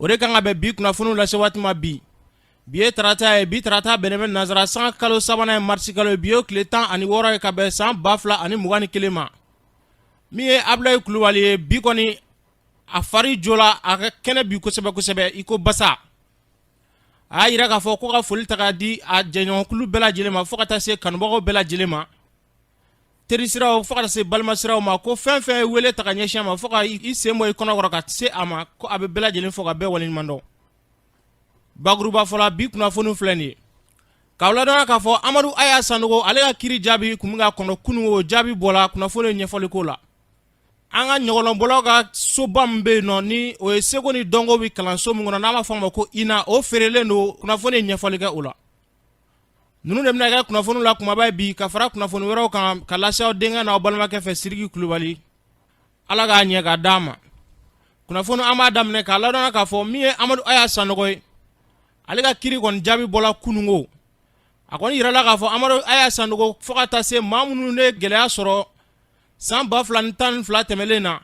O de kan ka bɛn bi kunnafoniw lase waati ma bi. Bi ye tarata ye, bi tarata bɛnnen bɛ nansara san kalo sabanan ye, marisi kalo ye. Bi ye tile 16 ye ka bɛn san 2021 ma. Min ye Abulayi Kulubali ye, bi kɔni a fari jɔla, a ka kɛnɛ bi kosɛbɛ kosɛbɛ i ko basa. A y'a jira k'a fɔ ko ka foli ta k'a di a jɛɲɔgɔnkulu bɛɛ lajɛlen ma, fo ka taa se kanubagaw bɛɛ lajɛlen ma, terisiraw, fo ka se balimasiraw ma, ko fɛn fɛn ye wele ta ka ɲɛsin a ma, fo ka i sen bɔ i kɔnɔkɔrɔ ka se a ma, ko a bɛ bɛɛ lajɛlen fo ka bɛɛ waleɲuman dɔn. Bakuruba fɔla, bi kunnafoni filɛ nin ye k'aw ladɔnniya k'a fɔ Amadu Aya Sanogo, ale ka kiri jaabi tun bɛ ka kɔnɔ kunun, o jaabi bɔla. Kunnafoni ɲɛfɔli ko la, an ka ɲɔgɔlɔnbɔlaw ka soba min bɛ yen nɔ, ni o ye seko ni dɔnko bɛ kalanso min kɔnɔ, n'an b'a fɔ a ma ko INA, o feerelen don. Kunnafoni ɲɛfɔli kɛ o la. Ninnu de bɛna kɛ kunnafoni la kumaba ye bi, ka fara kunnafoni wɛrɛw kan ka lase aw denkɛ n'aw balimakɛ fɛ, Sidiki Kulubali. Ala k'a ɲɛ k'a d'an ma. Kunnafoni, an b'a daminɛ k'a ladɔnniya k'a fɔ min ye Amadu Aya Sanogo ye, ale ka kiri kɔni jaabi bɔla kununko. A kɔni yirala k'a fɔ Amadu Aya Sanogo, fo ka taa se maa minnu ye gɛlɛya sɔrɔ san 2012 tɛmɛlen na,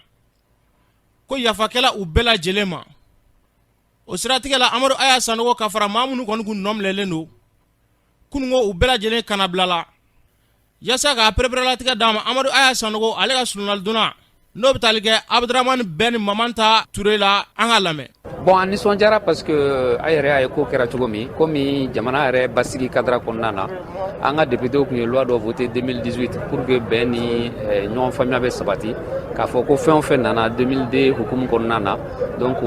ko yafa kɛla u bɛɛ lajɛlen ma. O siratigɛ la, Amadu Aya Sanogo ka fara maa minnu kɔni kun nɔminɛlen don kununko, u bɛɛ lajɛlen kannabilala yaasa k'a pereperelatigɛ d'a ma. Amadu Aya Sanogo, ale ka solonalidonna, n'o bɛ tali kɛ Abudramani Ben Mamanta Ture la, an ka lamɛn. Bon, an nisɔndiyara parce que a yɛrɛ y'a ye ko kɛra cogo min. Komi jamana yɛrɛ basigi cadre kɔnɔna na, an ka députéw tun ye loi dɔ voté 2018 pour que bɛn ni ɲɔgɔn faamuya bɛ sabati, k'a fɔ ko fɛn o fɛn nana 2002 hukumu kɔnɔna na, donc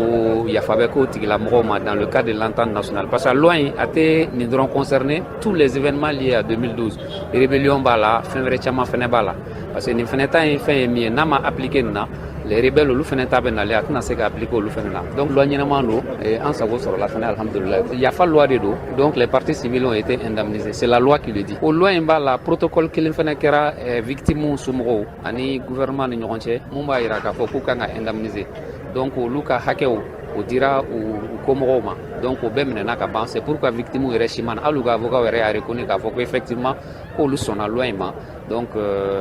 yafa bɛ k'o tigilamɔgɔw ma dans le cadre de l'entente nationale, parce que loi in a tɛ nin dɔrɔn concerné, tous les événements liés à 2012, rébellion b'a la, fɛn wɛrɛ caman fɛnɛ b'a la, parce que nin fɛnɛ ta ye fɛn ye min ye, n'a ma appliqué nin na, les rebelles olu fɛnɛ ta bɛ nalen, a tɛna se ka appliquer olu fɛnɛ na. Donc loi ɲɛnama don, an sago sɔrɔla fɛnɛ, alhamdulilayi. Yafa loi de don, donc les parties civiles ont été indemnisées, c'est la loi qui le dit. O loi in b'a la, protocole kelen fɛnɛ kɛra victime somɔgɔw ani gouvernement ni ɲɔgɔn cɛ, mun b'a yira k'a fɔ k'u kan ka indemniser. Donc olu ka hakɛw o dira u komɔgɔw ma, donc o bɛɛ minɛna ka ban. C'est pourquoi victime yɛrɛ si ma na, hali u ka avocat yɛrɛ y'a reconnu k'a fɔ ko effectivement k'olu sɔnna loi in ma. Donc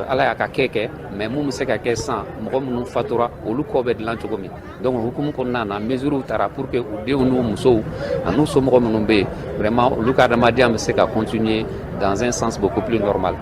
ala y'a ka kɛ kɛ, mais mun bɛ se ka kɛ sisan, mɔgɔ minnu fatura, olu kɔ bɛ dilan cogo min? Donc hukumu kɔnɔna na, mesures tara pour que u denw n'u musow an'u somɔgɔ minnu bɛ yen, vraiment olu ka adamadenya bɛ se ka continuer dans un sens beaucoup plus normal.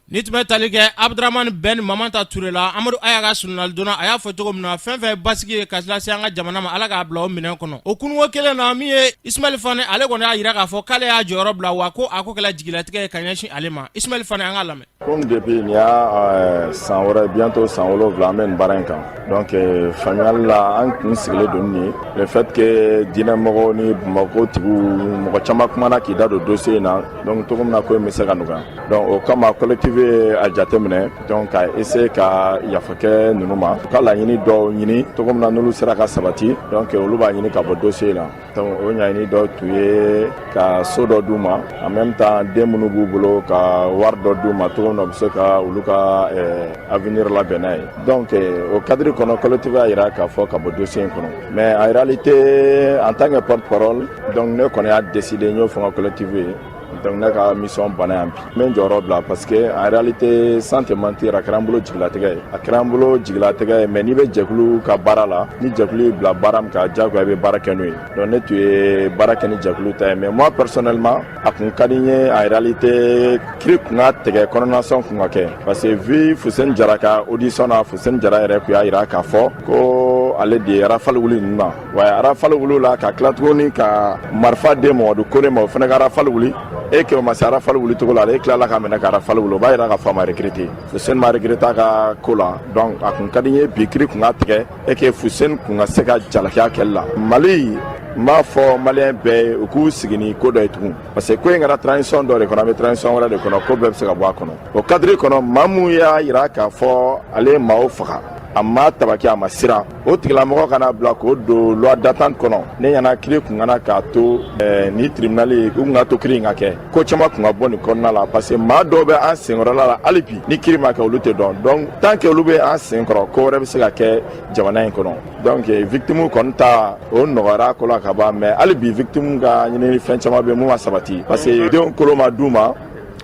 Ni tun bɛ tali kɛ Abudramani Ben Mamanta Ture la, Amadu Aya ka solonalidonna. A y'a fɔ cogo min na, fɛn fɛn ye basigi ye ka lase an ka jamana ma, Ala k'a bila o minɛn kɔnɔ. O kununko kelen na, min ye Ismaɛl Fane, ale kɔni y'a jira k'a fɔ k'ale y'a jɔyɔrɔ bila, wa ko a ko kɛla jigilatigɛ ye ka ɲɛsin ale ma. Ismaɛl Fane, an k'a lamɛn. Komi depuis nin y'a san wɛrɛ, bientôt san 7, an bɛ nin baara in kan. Donc faamuyali la, an kun sigilen don nin ye, le fait que diinɛmɔgɔw ni Bamakɔ tigiw, mɔgɔ caman kumana k'i da don dossier in na, donc cogo min na ko in bɛ se ka nɔgɔya. Donc o kama, collectif ye a jateminɛ, donc ka essayer ka yafa kɛ ninnu ma, u ka laɲini dɔw ɲini cogo min na, n'olu sera ka sabati, donc olu b'a ɲini ka bɔ dossier in na. Donc o ɲaɲini dɔ tun ye ka so dɔ d'u ma, en même temps den minnu b'u bolo, ka wari dɔ d'u ma cogo min na u bɛ se ka olu ka avenir labɛn n'a ye. Donc o cadre kɔnɔ, collectif y'a jira k'a fɔ ka bɔ dossier in kɔnɔ. Mais en réalité, en tant que porte-parole, donc ne kɔni y'a décidé, n y'o fɔ n ka collectif ye, donc ne ka mission banna yan bi. N bɛ n jɔyɔrɔ bila parce que en réalité, sans te mentir, a kɛra n bolo jigilatigɛ ye, a kɛra n bolo jigilatigɛ ye. Mais n'i bɛ jɛkulu ka baara la, ni jɛkulu y'i bila baara min kan, diyagoya i bɛ baara kɛ n'o ye. Donc ne tun ye baara kɛ ni jɛkulu ta ye. Mais moi personnellement, a kun ka di n ye en réalité kiri kun ka tigɛ, condamnation kun ka kɛ, parce que vu Fuseni Jara ka audition na, Fuseni Jara yɛrɛ kun y'a jira k'a fɔ ko ale de ye rafale wuli ninnu na. Wa rafale wuli la, ka tila tuguni ka marifa di Mamadu Kone ma, o fana ka rafale wuli, e ke o ma se rafale wuli cogo la, ale tilala ka minɛ ka rafale wuli, o b'a yira k'a fɔ a ma regretter, Fuseni ma regretter a ka ko la. Donc a kun ka di n ye bi kiri kun ka tigɛ e ke Fuseni kun ka se ka jalakiya kɛli la. Mali, n b'a fɔ maliyɛn bɛɛ ye, u k'u sigi ni ko dɔ ye tugun, parce que ko in kɛra transition dɔ de kɔnɔ, an bɛ transition wɛrɛ de kɔnɔ, ko bɛɛ bɛ se ka bɔ a kɔnɔ. O cadre kɔnɔ, maa mun y'a yira k'a fɔ ale ye maaw faga, a ma tabaki, a ma siran, o tigilamɔgɔ kana bila k'o don loi d'attente kɔnɔ. Ne ɲɛna, kiri kun kana k'a to ni tribunal ye, u kun ka to kiri in ka kɛ, ko caman kun ka bɔ nin kɔnɔna la, parce que maa dɔw bɛ an senkɔrɔla la hali bi, ni kiri ma kɛ, olu tɛ dɔn. Donc tant que olu bɛ an senkɔrɔ, ko wɛrɛ bɛ se ka kɛ jamana in kɔnɔ. Donc victime kɔni ta, o nɔgɔyara ko la ka ban, mais hali bi victime ka ɲinini, fɛn caman bɛ mun ma sabati, parce que denw kolo ma d'u ma.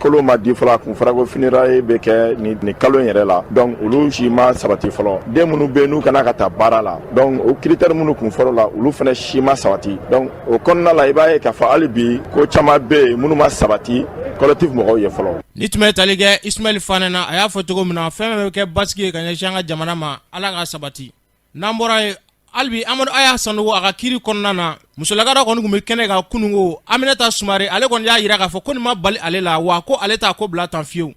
Kolo ma di fɔlɔ. A kun fɔra ko funérailles bɛ kɛ nin kalo in yɛrɛ la, donc olu si ma sabati fɔlɔ. Den minnu bɛ yen n'u kana ka taa baara la, donc o critère minnu kun fɔlɔ la, olu fana si ma sabati. Donc o kɔnɔna la, i b'a ye k'a fɔ hali bi ko caman bɛ yen minnu ma sabati collectif mɔgɔw ye fɔlɔ. Ni tun bɛ tali kɛ Ismaël Fane na, a y'a fɔ cogo min na, fɛn bɛ kɛ basigi ye ka ɲɛsin an ka jamana ma, Ala ka sabati. N'an bɔra yen, halibi Amadu Aya Sanogo a ka kiiri kɔnɔna na, musolaka dɔ kɔni tun bɛ kɛnɛ kan kununko, Aminata Sumare. Ale kɔni y'a jira k'a fɔ ko nin ma bali ale la, wa ko ale t'a ko bila tan fiyewu.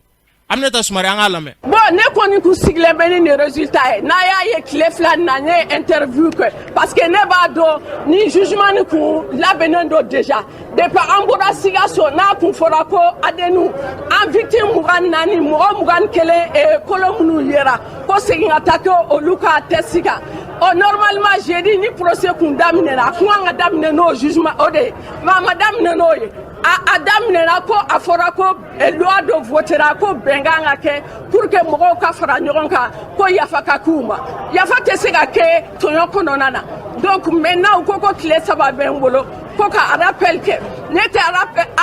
Aminata Sumare, an k'a lamɛn. Bon, ne kɔni kun sigilen bɛ ni nin résultat ye. N'a y'a ye tile 2 nin na, ne ye interview kɛ parce que ne b'a dɔn ni jugement nin kun labɛnnen don déjà depuis an bɔra Sikaso. N'a kun fɔra ko ADN an victime 24, mɔgɔ 21 kolo minnu yera, ko segin ka taa kɛ olu ka test kan. Ɔ, normalement jeudi ni procès kun daminɛna, a kun kan ka daminɛ n'o jugement o de ye, mais a ma daminɛ n'o ye. A daminɛna ko a fɔra ko loi dɔ votera ko bɛn kan ka kɛ pour que mɔgɔw ka fara ɲɔgɔn kan, ko yafa ka k'u ma. Yafa tɛ se ka kɛ tɔɲɔ kɔnɔna na. Donc maintenant u ko tile 3 bɛ n bolo ko ka rappel kɛ. Ne tɛ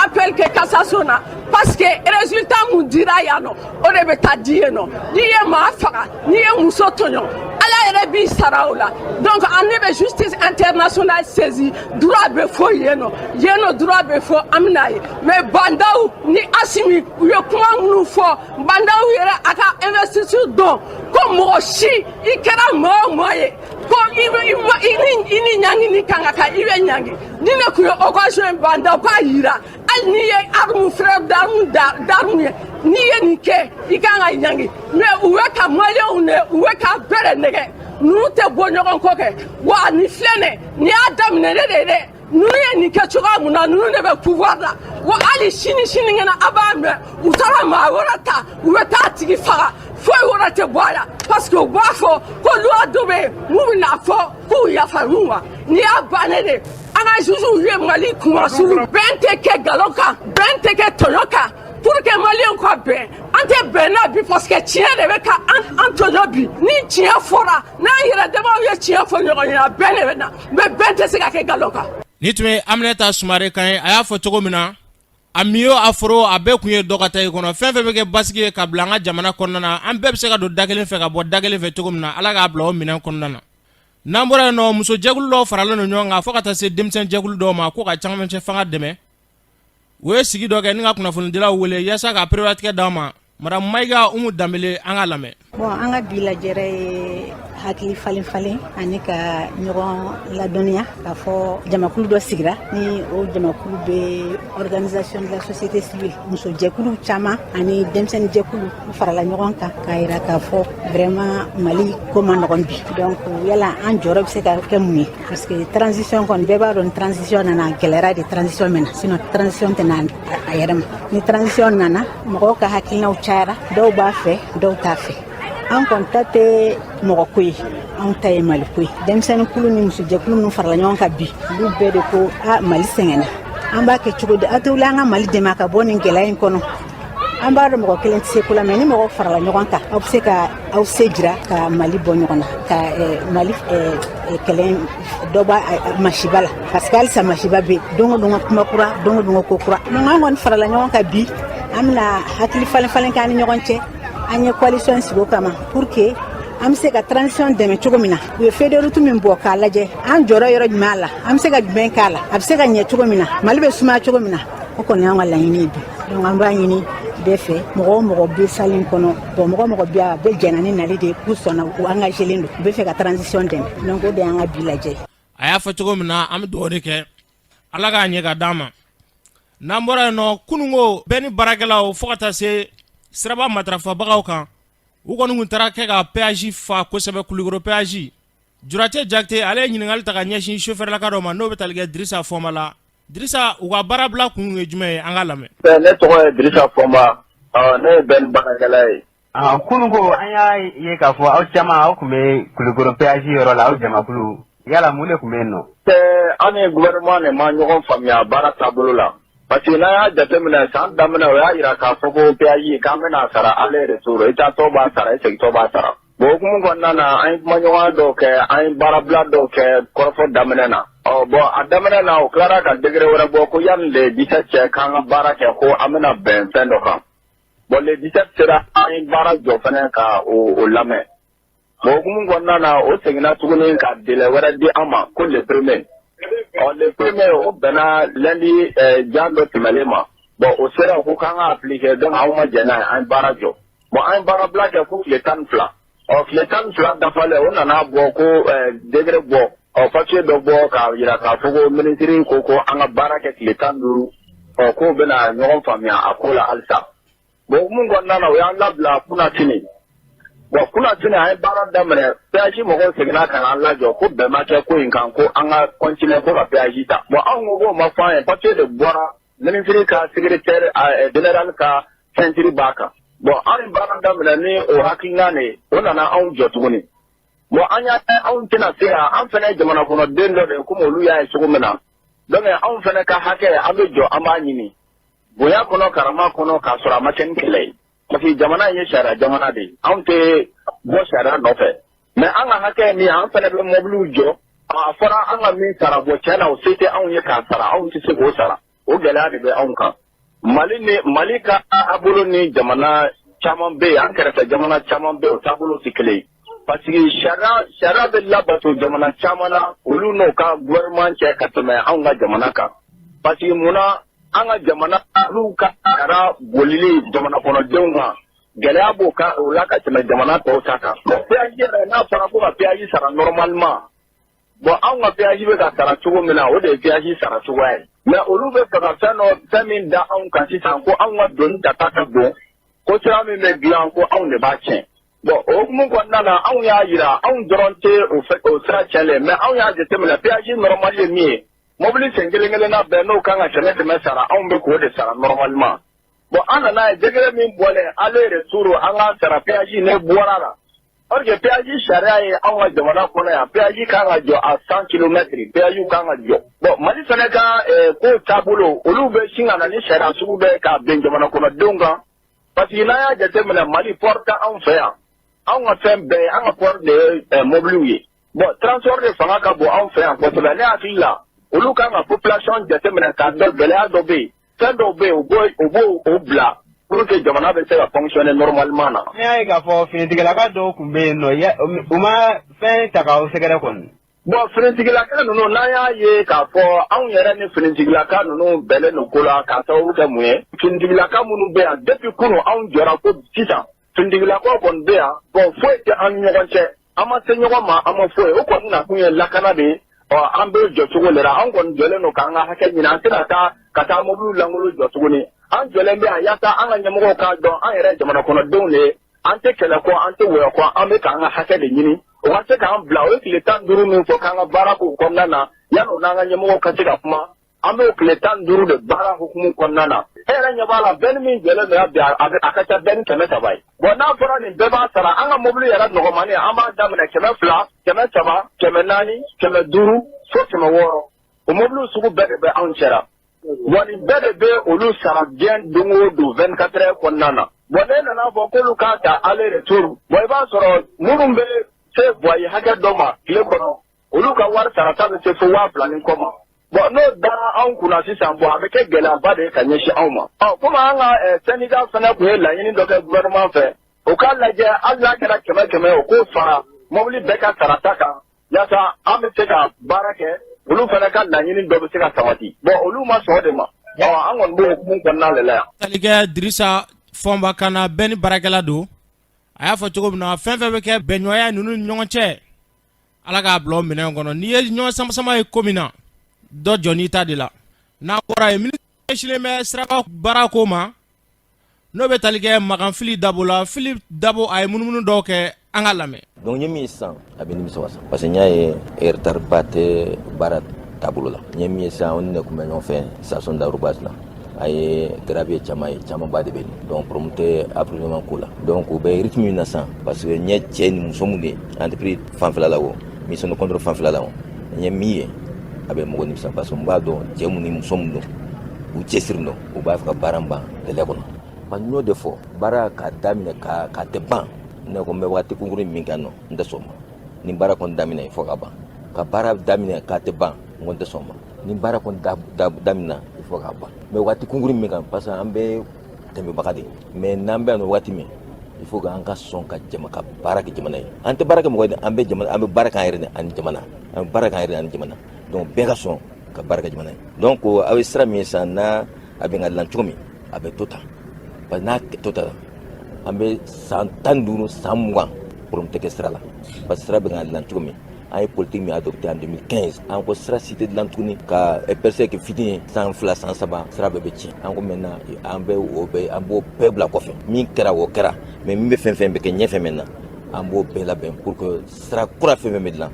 appel kɛ cassation na parce que résultat mun dira yan nɔ, o de bɛ taa di yen nɔ. N'i ye maa faga, n'i ye muso tɔɲɔ, Ala yɛrɛ b'i sara o la. Donc an ne bɛ justice internationale saisi. Droit bɛ fɔ yen nɔ, yen nɔ droit bɛ fɔ, an bɛna ye. Mais Bah N'Daw ni Assimi, u ye kuma minnu fɔ, Bah N'Daw yɛrɛ a ka investiture dɔn ko mɔgɔ si, i kɛra maa o maa ye, ko i bɛ i ni ɲangini kan ka kan, i bɛ ɲangi. Ni ne tun ye occasion ye, Bah N'Daw k'a yira, hali n'i ye arme, frère d'arme ye, n'i ye nin kɛ, i kan ka ɲangi. Mais u bɛ ka maliyɛnw ne, u bɛ ka bɛrɛ nɛgɛ. Ninnu tɛ bɔ ɲɔgɔn kɔ kɛ wa. Nin filɛ nin, nin y'a daminɛ ne de ye dɛ. Ninnu ye nin kɛ cogoya mun na? Ninnu de bɛ pouvoir la wa. Hali sini sinikɛnɛ, a b'a mɛn u taara maa wɛrɛ ta, u bɛ taa tigi faga, foyi wɛrɛ tɛ bɔ a la parce que u b'a fɔ ko loi dɔ bɛ yen mun bɛ n'a fɔ k'u yafar'u ma. N'i y'a bannen de, an ka juges ye Mali kunmasulu. Bɛn tɛ kɛ nkalon kan, bɛn tɛ kɛ tɔɲɔ kan. Pour que maliyɛnw ka bɛn, an tɛ bɛn n'a bi parce que tiɲɛ de bɛ ka an tɔɲɔ bi. Ni tiɲɛ fɔra, n'an yɛrɛ damaw ye tiɲɛ fɔ ɲɔgɔn ɲɛna, bɛn de bɛ na, mais bɛn tɛ se ka kɛ nkalon kan. Ni tun ye Aminata Sumare kan ye. A y'a fɔ cogo min na, a miyo a foro a bɛɛ kun ye dɔ ka taa i kɔnɔ. Fɛn fɛn bɛ kɛ basigi ye ka bila an ka jamana kɔnɔna na, an bɛɛ bɛ se ka don da kelen fɛ ka bɔ da kelen fɛ cogo min na, Ala k'a bila o minɛn kɔnɔna na. N'an bɔra yen nɔ, musojɛkulu dɔw faralen don ɲɔgɔn kan fo ka taa se denmisɛn jɛkulu dɔw ma ko ka camancɛ fanga dɛmɛ. U ye sigi dɔ kɛ ni ka kunnafonidilaw wele yaasa ka perewatigɛ d'aw ma. Madame Mayiga Umu Danbele, an ka lamɛn. Bon, an ka bi lajɛrɛ ye hakili falen falen ani ka ɲɔgɔn ladɔnniya k'a fɔ jamakulu dɔ sigira. Ni o jamakulu bɛ organisation de la société civile, musojɛkulu caman ani denmisɛnnin jɛkulu farala ɲɔgɔn kan k'a yira k'a fɔ vraiment Mali ko ma nɔgɔn bi. Donc yala an jɔyɔrɔ bɛ se ka kɛ mun ye? Parce que transition kɔni, bɛɛ b'a dɔn, transition nana, gɛlɛyara de transition min na, sinon transition tɛ na a yɛrɛ ma. Ni transition nana, mɔgɔw ka hakilinaw cayara, dɔw b'a fɛ, dɔw t'a fɛ. An kɔni ta tɛ mɔgɔ ko ye, anw ta ye Mali ko ye. Denmisɛnnin kulu ni musojɛkulu minnu farala ɲɔgɔn kan bi, olu bɛɛ de ko a Mali sɛgɛnna, an b'a kɛ cogo di? A tɛ wuli an ka Mali dɛmɛ a ka bɔ nin gɛlɛya in kɔnɔ. An b'a dɔn mɔgɔ kelen tɛ se ko la, mais ni mɔgɔw farala ɲɔgɔn kan, aw bɛ se ka aw se jira ka Mali bɔ ɲɔgɔn na, ka Mali kɛlɛ dɔ bɔ masiba la, parce que halisa masiba bɛ yen. Don o don kuma kura, don o don ko kura. Donc an kɔni farala ɲɔgɔn kan bi, an bɛna hakili falen falen k'an ni ɲɔgɔn cɛ. An ye coalition sigi o kama pour que an bɛ se ka transition dɛmɛ cogo min na. U ye feuille de route min bɔ k'a lajɛ, an jɔyɔrɔ yɔrɔ jumɛn la, an bɛ se ka jumɛn k'a la, a bɛ se ka ɲɛ cogo min na, Mali bɛ sumaya cogo min na, o kɔni y'an ka laɲini ye bi. Donc an b'a ɲini bɛɛ fɛ, mɔgɔ o mɔgɔ bɛ salle in kɔnɔ, bon, mɔgɔ o mɔgɔ bɛ a bɛɛ jɛnna ni nali de ye, k'u sɔnna, u engagé len don, u bɛ fɛ ka transition dɛmɛ. Donc o de y'an ka bi lajɛ. A y'a fɔ cogo min na, an bɛ dugawu de kɛ, Ala k'a ɲɛ ka d'an ma. N'an bɔra yen nɔ, kununko bɛɛ ni baarakɛlaw fo ka taa se siraba matarafabagaw kan, u kɔni tun taara kɛ ka péage fa kosɛbɛ, Kulukoro péage. Juracɛ Jakite, ale ye ɲininkali ta ka ɲɛsin sofɛrɛlaka dɔ ma, n'o bɛ tali kɛ Dirisa Fɔnba la. Dirisa, u ka baarabila kun ye jumɛn ye? An ka lamɛn. Ne tɔgɔ ye Dirisa Fɔnba, ne ye bɛn baarakɛla ye. Kunun ko an y'a ye k'a fɔ aw caman, aw tun bɛ Kulukoro péage yɔrɔ la, aw jamakulu. Yala mun de tun bɛ yen nɔ? An ni gouvernement de ma ɲɔgɔn faamuya baara taabolo la, parce que n'an y'a jateminɛ, san daminɛ, o y'a jira k'a fɔ ko péage k'an bɛna sara aller retour, i taatɔ b'a sara, i segintɔ b'a sara. Bon, hukumu kɔnɔna na, an ye kumaɲɔgɔnya dɔw kɛ, an ye baarabila dɔw kɛ kɔrɔfɔ daminɛ na. Ɔ bon, a daminɛ na, o tilara ka décret wɛrɛ bɔ ko yanni le 17 cɛ, k'an ka baara kɛ, ko an bɛna bɛn fɛn dɔ kan. Bon, le 17 sera, an ye baara jɔ fɛnɛ ka o lamɛn. Bon, hukumu kɔnɔna na, o seginna tuguni ka délai wɛrɛ di an ma ko le premier. Ɔ, le premier, o bɛnna lundi jan dɔ tɛmɛlen ma. Bon, o sera ko k'an ka appliquer, donc anw ma jɛn n'a ye, an ye baara jɔ. Bon, an ye baara bila kɛ fo tile 12. Ɔ, tile 12 dafalen, o nana bɔ ko décret bɔ, ɔ, papier dɔ bɔ k'a jira k'a fɔ ko minisiri ko ko an ka baara kɛ tile 15. Ɔ, k'o bɛna ɲɔgɔn faamuya a ko la halisa. Bon, hukumu kɔnɔna na, o y'an labila kunasini. Bon, kunasini, an ye baara daminɛ, péage mɔgɔw seginna ka n'an lajɔ ko bɛn ma kɛ ko in kan, ko an ka continuer ko ka péage ta. Bon, anw ko k'o ma fɔ an ye, papier de bɔra, minisiri ka secrétaire général ka signature b'a kan. Bon, an ye baara daminɛ ni o hakilina de ye, o nana anw jɔ tuguni. Bon, an y'a anw tɛna se ka, an fana ye jamana kɔnɔden dɔ de ye komi olu y'a ye cogo min na. Donc anw fana ka hakɛ, an bɛ jɔ, an b'a ɲini bonya kɔnɔ, karama kɔnɔ, k'a sɔrɔ a ma kɛ ni kɛlɛ ye, parce que jamana in ye sariya jamana de ye, anw tɛ bɔ sariya nɔfɛ. Mais an ka hakɛ ye min ye, an fana bɛ mɔbiliw jɔ, a fɔra an ka min sara. Bɔ tiɲɛ na, o se tɛ anw ye k'a sara, anw tɛ se k'o sara, o gɛlɛya de bɛ anw kan. Mali ni Mali ka taabolo ni jamana caman bɛ yen, an kɛrɛfɛ jamana caman bɛ yen, o taabolo tɛ kelen ye, parce que sariya bɛ labato jamana caman na, olu n'o ka gouvernement cɛ ka tɛmɛ anw ka jamana kan. Parce que munna an ka jamana, olu ka sariya bolili jamana kɔnɔdenw kan, gɛlɛya b'o kan o la ka tɛmɛ jamana tɔw ta kan. Bon, péage yɛrɛ, n'a fɔra ko ka péage sara normalement, bon, anw ka péage bɛ ka sara cogo min na, o de ye péage sara cogoya ye. Mais olu bɛ fɛ ka fɛn dɔ, fɛn min da anw kan sisan, ko anw ka doni tata ka bon, ko sira min bɛ dilan, ko anw de b'a tiɲɛ. Bon, o hukumu kɔnɔna na, anw y'a yira anw dɔrɔn tɛ o sira tiɲɛlen, mais anw y'a jateminɛ, péage normal ye min ye, mobili sen kelen kelenna bɛɛ n'o kan ka 100 100 sara, anw bɛ k'o de sara normalement. Bon, an nana ye décret min bɔlen aller retour, an ka sara péage ne bɔra la. Or que péage sariya ye anw ka jamana kɔnɔ yan, péage kan ka jɔ à 100 kilomètres, péage kan ka jɔ. Bon, Mali fana ka ko taabolo, olu bɛ sin ka na ni sariya sugu bɛɛ k'a bin jamana kɔnɔdenw kan, parce que n'an y'a jateminɛ, Mali port tɛ anw fɛ yan, anw ka fɛn bɛɛ, an ka port de ye mobiliw ye. Bon, transport de fanga ka bon anw fɛ yan kosɛbɛ. Ne hakili la, olu kan ka population jateminɛ k'a dɔn gɛlɛya dɔ bɛ yen, fɛn dɔw bɛ yen, u b'o o bila pour que jamana bɛ se ka fonctionner normalement na. Ne y'a ye k'a fɔ finitigilaka dɔw tun bɛ yen nɔ, u ma fɛn ta k'aw sɛgɛrɛ kɔni. Bon, finitigilaka ninnu, n'an y'a ye k'a fɔ anw yɛrɛ ni finitigilaka ninnu bɛnnen don ko la, k'a sababu kɛ mun ye, finitigilaka minnu bɛ yan depuis kunun, anw jɔra ko sisan, finitigilakaw kɔni bɛ yan. Bon, foyi tɛ an ni ɲɔgɔn cɛ, an ma se ɲɔgɔn ma, an ma foyi. O kɔni nakun ye lakana de ye. Ɔ, an bɛ jɔ cogo de la, an kɔni jɔlen don k'an ka hakɛ ɲini, an tɛna taa ka taa mobili lankolon jɔ tuguni. An jɔlen bɛ yan yaasa an ka ɲɛmɔgɔw k'a dɔn an yɛrɛ jamana kɔnɔdenw de ye, an tɛ kɛlɛ kɔ, an tɛ wɔyɔ kɔ, an bɛ k'an ka hakɛ de ɲini, o ka se k'an bila. O ye tile 15 min fɔ k'an ka baara k'o kɔnɔna na, yanni o n'an ka ɲɛmɔgɔw ka se ka kuma, an b'o tile 15 de baara hukumu kɔnɔna na. E yɛrɛ ɲɛ b'a la, bɛɛ ni min jɔlen don yan bi, a ka ca bɛɛ ni 300 ye. Bon, n'a fɔra nin bɛɛ b'a sara, an ka mobili yɛrɛ nɔgɔmani, an b'a daminɛ 200, 300, 400, 500 fo 600. O mobiliw sugu bɛɛ de bɛ anw cɛra. Wa nin bɛɛ de bɛ olu sara diɲɛ don o don 24 heures kɔnɔna na. Bon, ne nana fɔ k'olu k'a ta aller retour. Bon, i b'a sɔrɔ minnu bɛ se voie hakɛ dɔ ma tile kɔnɔ, olu ka wari sarata bɛ se fo 2000 ni kɔ ma. Bon, n'o dara anw kunna sisan, bon, a bɛ kɛ gɛlɛyaba de ye ka ɲɛsin anw ma. Ɔ, komi an ka syndicat fana tun ye laɲini dɔ kɛ gouvernement fɛ, o k'a lajɛ, hali n'a kɛra 100 100, o k'o fara mobili bɛɛ ka sarata kan, yaasa an bɛ se ka baara kɛ, olu fana ka laɲini dɔ bɛ se ka sabati. Bon, olu ma sɔn o de ma. Ɔ, an kɔni b'o hukumu kɔnɔna de la yan. Talikɛ Dirisa Fɔnba kana bɛɛ ni baarakɛla don, a y'a fɔ cogo min na, fɛn fɛn bɛ kɛ bɛnɲɔgɔnya ninnu ni ɲɔgɔn cɛ, Ala k'a bila o minɛn kɔnɔ. N'i ye ɲɔgɔn sama-sama ye ko min na, dɔ jɔ n'i ta de la. N'a bɔra yen, minisiri ɲɛsinnen bɛ siraba baara ko ma, n'o bɛ tali kɛ Makan Fili Dabo la. Fili Dabo, a ye munumunu dɔw kɛ, an ka lamɛn. Donc n ye min ye sisan, a bɛ nimisi wasa, parce que n y'a ye retard ba tɛ baara taabolo la. N ye min ye sisan, ne tun bɛ ɲɔgɔn fɛ station d'arrobage la, a ye gravier caman ye, camanba de bɛ yen. Donc problème tɛ approvisionnement ko la. Donc u bɛ rythme min na sisan, parce que n ye cɛ ni muso mun de ye entreprise fanfɛla la, o mission de contrôle fanfɛla la, o n ye min ye, a bɛ mɔgɔ nimisa, parce que n b'a dɔn cɛ mun ni muso mun don, u cɛsiri don, u b'a fɛ ka baara ban délai kɔnɔ. Parce que n y'o de fɔ, baara ka daminɛ ka tɛ ban, ne ko n bɛ waati kunkurunin min kɛ nɔ, n tɛ sɔn o ma. Ni baara kɔni daminɛ, fo ka ban. Ka baara daminɛ k'a tɛ ban, N ko n tɛ sɔn o ma. Ni baara kɔni daminɛna, il faut k'a ban. Mais waati kunkurun min kan, parce que an bɛ tɛmɛbaga de ye, mais n'an bɛ yan nɔ waati min, il faut que an ka sɔn ka jama ka baara kɛ jamana ye. An tɛ baara kɛ mɔgɔ ye, an bɛ jamana, an bɛ baara k'an yɛrɛ de ani jamana, an bɛ baara k'an yɛrɛ ani jamana. Donc bɛɛ ka sɔn ka baara kɛ jamana ye. Donc aw ye sira min ye sisan, n'a a bɛ ka dilan cogo min, a bɛ to tan, parce que n'a to tan, an bɛ san 15, san 20, problème tɛ kɛ sira la, parce que sira bɛ ka dilan cogo min, an ye politique min adopté en 2015, an ko sira si tɛ dilan tuguni ka percée kɛ fitinin ye, san 2, san 3, sira bɛɛ bɛ tiɲɛ. An ko maintenant, an bɛ o bɛɛ, an b'o bɛɛ bila kɔfɛ. Min kɛra, o kɛra, mais min bɛ fɛn fɛn bɛ kɛ ɲɛfɛ maintenant, an b'o bɛɛ labɛn pour que sira kura fɛn fɛn bɛ dilan,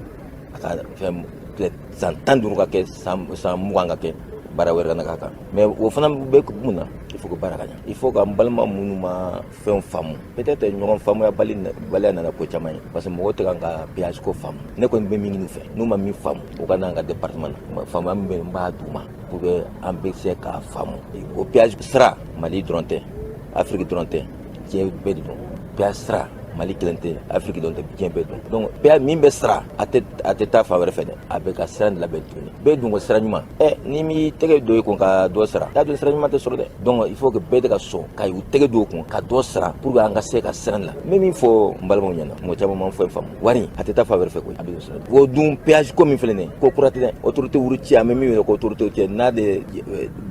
a ka fɛn tile san 15 ka kɛ, san 20 ka kɛ, baara wɛrɛ kana k'a kan. Mais o fana bɛ mun na? Il faut que baara ka ɲɛ. Il faut ka n balima minnu ma fɛnw faamu, peut-être ɲɔgɔn faamuya bali baliya nana ko caman ye, parce que mɔgɔw tɛ kan ka péage ko faamu. Ne kɔni bɛ min ɲini u fɛ, n'u ma min faamu, u ka n'an ka département na, faamuya min bɛ n b'a d'u ma pour que an bɛ se k'a faamu. O péage sira, Mali dɔrɔn tɛ, Afrique dɔrɔn tɛ, diɲɛ bɛɛ de don. Péage sira, Mali kelen tɛ, Afrique dɔrɔn tɛ, diɲɛ bɛɛ don. Donc péage min bɛ sara, a tɛ taa fan wɛrɛ fɛ dɛ, a bɛ ka sira nin labɛn tuguni. Bɛɛ dun ko sira ɲuman. Ɛ, n'i m'i tɛgɛ don i kun ka dɔ sara, t'a dɔn sira ɲuman tɛ sɔrɔ dɛ. Donc il faut que bɛɛ de ka sɔn ka u tɛgɛ don o kun ka dɔ sara pour que an ka se ka sira nin la. N bɛ min fɔ n balimaw ɲɛna, mɔgɔ caman ma fɛn faamu, wari a tɛ taa fan wɛrɛ fɛ koyi, a bɛ don sira. O dun péage ko min filɛ nin ye, ko kura tɛ dɛ. Autorité routière, an bɛ min wele ko autorité routière, n'a de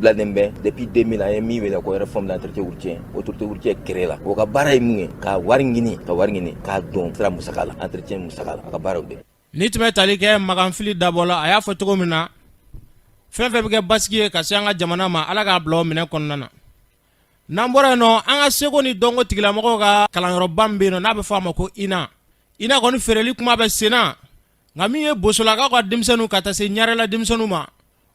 bilalen bɛ depuis 2000, an ye min wele ko réforme de l'entretien routier, autorité routière créé la. O ka baara ye mun ye? Ka wari ɲini, ka wari ɲini k'a don sira musaka la, entretien musaka la, a ka baaraw de. Ni tun bɛ tali kɛ Maganfili dabɔ la, a y'a fɔ cogo min na, fɛn fɛn bɛ kɛ basigi ye ka se an ka jamana ma, Ala k'a bila o minɛ kɔnɔna na. N'an bɔra yen nɔ, an ka seko ni dɔnko tigilamɔgɔw ka kalanyɔrɔba min bɛ yen nɔ, n'a bɛ fɔ a ma ko INA, INA kɔni feereli kuma bɛ sen na. Nka min ye bosolakaw ka denmisɛnninw ka taa se ɲarela denmisɛnninw ma,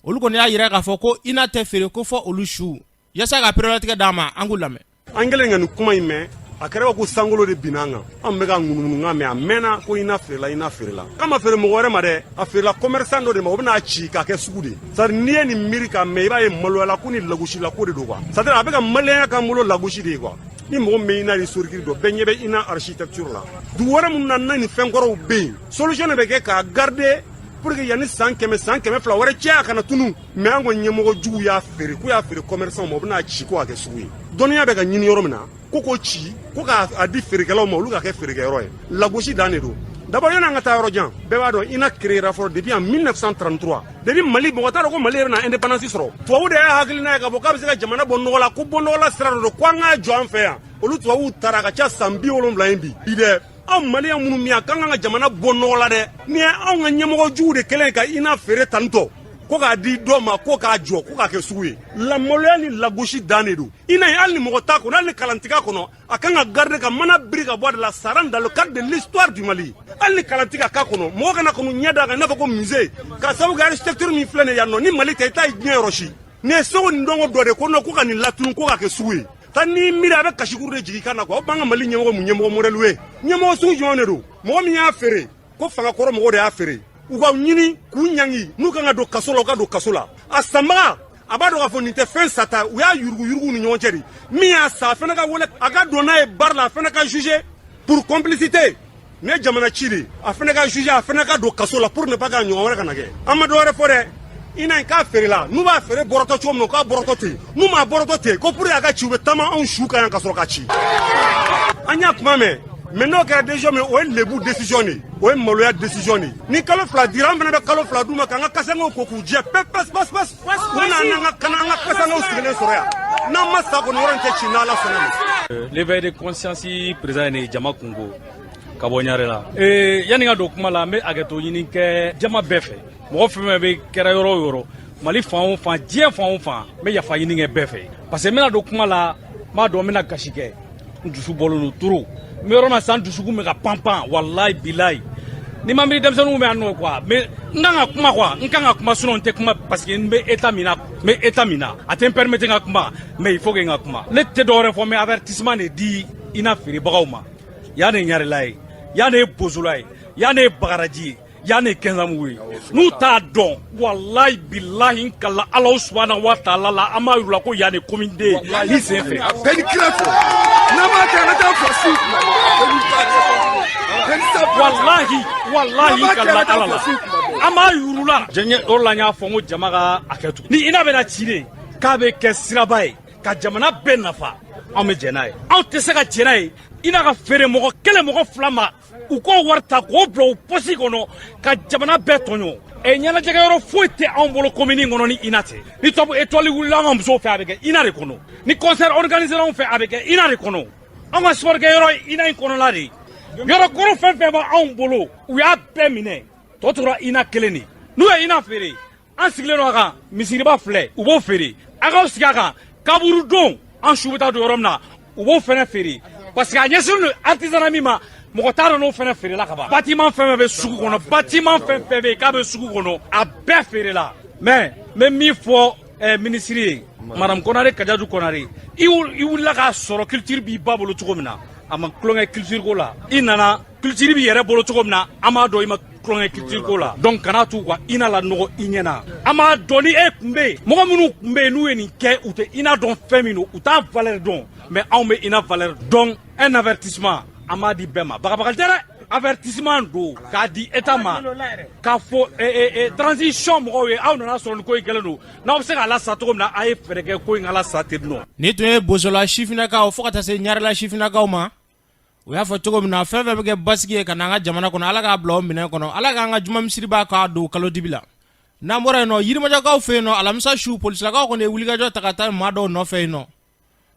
olu kɔni y'a yira k'a fɔ ko INA tɛ feere ko fɔ olu su yaasa ka pereperelatigɛ d'a ma. An k'u lamɛn. An kɛlen ka nin kuma in mɛn, a kɛra ko sankolo de binna an kan. Anw bɛ ka ŋunuŋunukan mɛn a mɛnna ko INA feerela, INA feerela. K'a ma feere mɔgɔ wɛrɛ ma dɛ, a feerela commerçant dɔ de ma, o bɛna ci k'a kɛ sugu de. C'est à dire, n'i ye nin miiri k'a mɛn, i b'a ye maloyala ko ni lagosila ko de don quoi. C'est à dire, a bɛ ka maliyɛnya k'an bolo lagosi de ye quoi. Ni mɔgɔ min bɛ INA historique dɔn, bɛɛ ɲɛ bɛ INA architecture la. Dugu wɛrɛ minnu na n'a ni fɛn kɔrɔw bɛ yen, solution de bɛ kɛ k'a garder pour que yanni san 100, san 200 wɛrɛ cɛ, a kana tunu. Mais an ka ɲɛmɔgɔ jugu y'a feere, k'u y'a feere commerçant ma, u bɛna ci ko k'a kɛ sugu ye. Dɔnniya bɛ ka ɲini yɔrɔ min na, ko k'o ci, ko k'a di feerekɛlaw ma, olu ka kɛ feerekɛyɔrɔ ye, lagosi dan de don. D'abord, yanni an ka taa yɔrɔ jan, bɛɛ b'a dɔn INA créera fɔlɔ depuis en 1933. Depuis Mali, mɔgɔ t'a dɔn ko Mali yɛrɛ na indépendance sɔrɔ. Tubabu de y'a hakilina ye k'a fɔ k'a bɛ se ka jamana bɔ nɔgɔ la, ko bɔ nɔgɔ la sira dɔ don, ko an k'a jɔ an fɛ yan. Olu tubabuw taara, a ka ca san 70 ye bi. Bi dɛ, anw maliyɛn minnu bɛ yan, k'an kan ka jamana bɔ nɔgɔ la dɛ, ni ye anw ka ɲɛmɔgɔ jugu de kɛlen ka INA feere tantɔ, ko k'a di dɔ ma, ko k'a jɔ, ko k'a kɛ sugu ye, lamaloya ni lagosi dan de don. INA ye, hali ni mɔgɔ t'a kɔnɔ, hali ni kalantiga kɔnɔ, a kan ka garder ka mana biri ka bɔ a de la, ça rentre dans le cadre de l'histoire du Mali. Hali ni kalantiga k'a kɔnɔ, mɔgɔ kana kɔnɔ ɲɛ da kan i n'a fɔ ko musée, k'a sababu kɛ architecture min filɛ nin ye yan nɔ, ni Mali tɛ, i t'a ye diɲɛ yɔrɔ si. Nin ye seko ni dɔnko dɔ de ko non, ko ka nin latunu, ko k'a kɛ sugu ye ta. N'i miiri, a bɛ kasikuru de jigin i kan na quoi. O b'an ka Mali ɲɛmɔgɔ mun ɲɛmɔgɔ modèle ye? Ɲɛmɔgɔ sugu jumɛn de don? Mɔgɔ min y'a feere, ko fanga kɔrɔ mɔgɔw de y'a feere, u ka ɲini k'u ɲangi, n'u kan ka don kaso la, u ka don kaso la. A sanbaga, a b'a dɔn k'a fɔ nin tɛ fɛn sata, u y'a yurugu yurugu ni ɲɔgɔn cɛ de. Min y'a san, a fana ka wele, a ka don n'a ye baara la, a fana ka juger pour complicité. Nin ye jamana ci de, a fana ka juger, a fana ka don kaso la pour ne pas ka ɲɔgɔn wɛrɛ kana kɛ. An ma dɔ wɛrɛ fɔ dɛ. INA in k'a feerela, n'u b'a feere bɔrɔtɔ cogo min na, u k'a bɔrɔtɔ ten. N'u m'a bɔrɔtɔ ten, ko pour que a ka ci, u bɛ taama anw su kan yan ka sɔrɔ ka ci. An y'a kuma mɛn, mais n'o kɛra décision min, o ye lebu décision de ye, o ye maloya décision de ye. Ni kalo 2 dira, an fana bɛ kalo 2 d'u ma k'an ka kasangew ko k'u jɛ pe pas pas pas. U bɛna an ka kana an ka kasangew sigilen sɔrɔ yan. N'an ma sa kɔni, yɔrɔ in tɛ ci, n'Ala sɔnna ma. L'éveil de conscience président ye jama kungo ka bɔ ɲare la. Yanni ka don kuma la, n bɛ hakɛto ɲini kɛ jama bɛɛ fɛ. Mɔgɔ fɛn fɛn bɛ kɛra yɔrɔ o yɔrɔ, Mali fan o fan, diɲɛ fan o fan, n bɛ yafa ɲini kɛ bɛɛ fɛ, parce que n bɛna don kuma la, n b'a dɔn n bɛna gasi kɛ. N dusu bɔlen don trop. N bɛ yɔrɔ min na sisan, n dusukun bɛ ka pan pan, walayi bilayi. Ni ma miiri denmisɛnninw bɛ yan nɔ quoi, mais n kan ka kuma quoi, n kan ka kuma, sinon n tɛ kuma, parce que n bɛ état min na, n bɛ état min na, a tɛ n permettre n ka kuma, mais il faut que n ka kuma. Ne tɛ dɔwɛrɛ fɔ, n bɛ avertissement de di INA feerebagaw ma. Yan de ye ɲarela ye, yan de ye bozola ye, yan de ye bagaraji ye, yan de ye kɛnsamugu ye. N'u t'a dɔn, walayi bilahi, n kala Ala subahana wa taala la, an b'a yir'u la ko yan de commune de ye ni sen fɛ. Bɛɛ ni kira fɔ, n'an m'a kɛ, an ka taa fɔ su. Walahi, walahi, n kala Ala la, an b'a yir'u. la o la n y'a fɔ n ko jama ka hakɛ to ni ina bɛna ci de k'a bɛ kɛ siraba ye ka jamana bɛɛ nafa anw bɛ jɛn n'a ye anw tɛ se ka jɛn n'a ye ina ka feere mɔgɔ kelen mɔgɔ fila ma u k'o wari ta k'o bila u pɔsi kɔnɔ ka jamana bɛɛ tɔɲɔ ɛ ɲɛnajɛkɛyɔrɔ foyi tɛ anw bolo komini kɔnɔ ni ina tɛ ni top étoile wulila an ka musow fɛ a bɛ kɛ ina de kɔnɔ ni concert organisé anw fɛ a bɛ kɛ ina de kɔnɔ an ka sport kɛyɔrɔ ye ina in kɔnɔla de ye yɔrɔ kɔrɔ fɛn fɛn bɛ anw bolo u y'a bɛɛ minɛ tɔ tora ina kelen de n'u ye ina feere an sigilen don a kan misiriba filɛ u b'o feere a k'aw sigi a kan kaburudon an su bɛ taa don yɔrɔ min na u b'o fɛnɛ feere parce que a ɲɛsinnen don artisanat min ma mɔgɔ t'a dɔn n'o fɛnɛ feerela ka ban bâtiment fɛn fɛn bɛ sugu kɔnɔ bâtiment fɛn fɛn bɛ yen k'a bɛ sugu kɔnɔ a bɛɛ feerela mais n bɛ min fɔ minisiri ye madame konare kajatu konare i wulila k'a sɔrɔ culture b'i ba bolo cogo min na a ma tulonkɛ culture ko la i nana culture b'i yɛrɛ bolo cogo min na an b'a dɔn i ma tulonkɛ culture ko la donc kana t'u ka ina lanɔgɔ i ɲɛ na an b'a dɔn ni e tun bɛ yen mɔgɔ minnu tun bɛ yen n'u ye nin kɛ u tɛ ina dɔn fɛn min don u t'a valeur dɔn mais anw bɛ ina valeur dɔn un avertissement an b'a di bɛɛ ma bagabagali tɛ dɛ avertissement don k'a di état ma k'a fɔ transition mɔgɔw ye aw nana sɔrɔ nin ko in kɛlen don n'aw bɛ se k'a lasa cogo min na a ye fɛɛrɛ kɛ ko in ka lasa ten nɔ. Nin tun ye bosola sifinnakaw fo ka taa se ɲarela sifinnakaw ma u y'a fɔ cogo min na fɛn fɛn bɛ kɛ basigi ye ka na an ka jamana kɔnɔ ala k'a bila o minɛn kɔnɔ ala k'an ka juma misiriba k'a don kalo dibi la n'an bɔra yen nɔ yirimajɔkaw fɛ yen nɔ alamisa su polisilakaw kɔni ye wulikajɔ ta ka taa maa dɔw nɔfɛ yen nɔ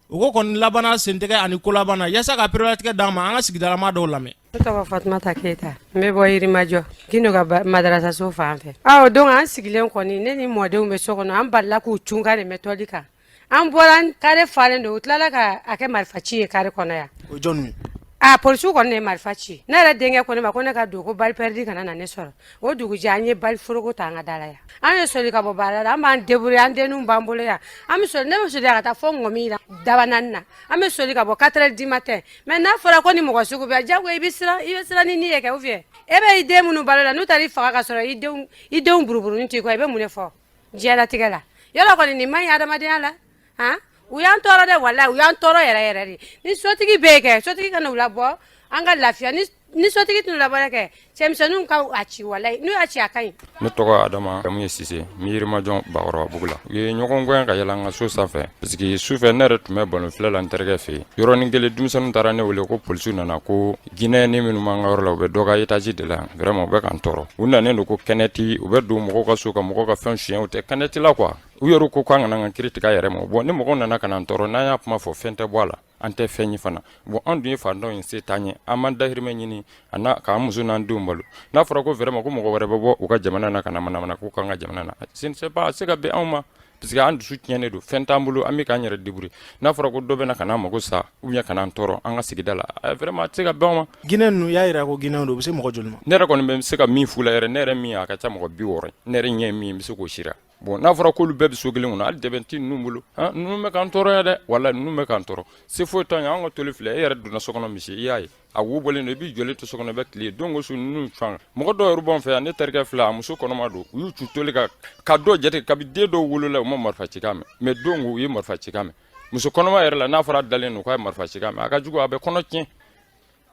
o ko kɔni labanna sentigɛ ani ko laban na yaasa ka pereperelatigɛ d'an ma an ka sigidalamaa dɔw lamɛn. Ne tɔgɔ Fatumata Keyita n bɛ bɔ Yirimajɔ Gindo ka madarasaso fan fɛ o don an sigilen kɔni ne ni mɔdenw bɛ so kɔnɔ an balila k'u cunkan de mɛn tɔli kan an bɔra kare falen don u tilala ka a kɛ marifa ci ye kare kɔnɔ yan o jɔn ye a polisiw kɔni de ye marifa ci ne yɛrɛ denkɛ ko ne ma ko ne ka don ko balle perdue kana na ne sɔrɔ o dugujɛ an ye balle foroko ta an ka da la yan an ye soli ka bɔ baara la an b'an débrouiller an denninw b'an bolo yan an bɛ soli ne bɛ soli ka taa fo ŋɔmi la dabanaani na an bɛ soli ka bɔ 4 heures du matin mais n'a fɔra ko ni mɔgɔ sugu bɛ jago i bɛ siran i bɛ siran ni ni ye kɛ ou bien e bɛ i den minnu balo la n'u taara i faga ka sɔrɔ i denw buruburunin t'i kɔ i bɛ mun de fɔ diɲɛlatigɛ la yɔrɔ kɔni nin man ɲi adamadenya la han u y'an tɔɔrɔ dɛ walayi u y'an tɔɔrɔ yɛrɛ yɛrɛ de ni sotigi bɛ yen kɛ sotigi ka n'u labɔ an ka lafiya ni sotigi t'u labɔ kɛ cɛmisɛnninw ka a ci walayi n'u y'a ci a ka ɲi. Ne tɔgɔ Adama jamu ye Sise n bɛ Yirimajɔ Bakɔrɔbabugu la u ye ɲɔgɔn gɛn ka yɛlɛ an ka so sanfɛ parce que sufɛ ne yɛrɛ tun bɛ balon filɛ la n terikɛ fɛ yen yɔrɔnin kelen denmisɛnninw taara ne wele ko polisiw nana ko Guinée ni minnu b'an ka yɔrɔ la u bɛ dɔ ka étage de la vraiment u bɛ k'an tɔɔrɔ u nanen don ko kɛnɛti u bɛ don mɔgɔw ka so ka mɔgɔw ka fɛn suɲɛ u tɛ kɛnɛti la quoi u yɛrɛ ko k'an kana an ka kiri tigɛ yɛrɛ ma bon ni mɔgɔw nana ka n'an tɔɔrɔ n'an y'a kuma fɔ fɛn tɛ bɔ a la an tɛ fɛn ye fana bon an dun ye faantanw ye se t'an ye an b'an dahirimɛ ɲini a na k'an muso n'an denw balo n'a fɔra ko vraiment ko mɔgɔ wɛrɛ bɛ bɔ u ka jamana na ka na manamana ko k'an ka jamana na ce ne sais pas a tɛ se ka bɛn anw ma parce que an dusu tiɲɛnen don fɛn t'an bolo an bɛ k'an yɛrɛ débrouiller n'a fɔra ko dɔ bɛ na ka n'an mago sa ou bien ka n'an tɔɔrɔ an ka sigida la vraiment a tɛ se ka bɛn anw ma. Guinée ninnu y'a jira ko Guinée don u bɛ se mɔgɔ joli ma. Ne yɛrɛ kɔni bɛ se ka min f'u la yɛrɛ ne yɛrɛ min a ka ca mɔgɔ 60 ne yɛrɛ ɲɛ ye min ye n bɛ se k'o seereya bon n'a fɔra k'olu bɛɛ bɛ so kelen kɔnɔ hali dɛbɛn tɛ ninnu bolo ninnu bɛ k'an tɔɔrɔ ya dɛ walahi ninnu bɛ k'an tɔɔrɔ se foyi t'an ye an ka toli filɛ e yɛrɛ donna so kɔnɔ misi i y'a ye a wo bɔlen don i b'i jɔlen to so kɔnɔ i bɛ tile don ko su ninnu fan mɔgɔ dɔw yɛrɛ b'an fɛ yan ne terikɛ filɛ a muso kɔnɔma don u y'u cu toli kan ka dɔw jate kabi den dɔw wolola u ma marifa cikan mɛn mais don u ye marifa cikan mɛn muso kɔnɔma yɛrɛ la n'a fɔra a dalen don k'a ye marifa cikan mɛn a ka jugu a bɛ kɔnɔ tiɲɛ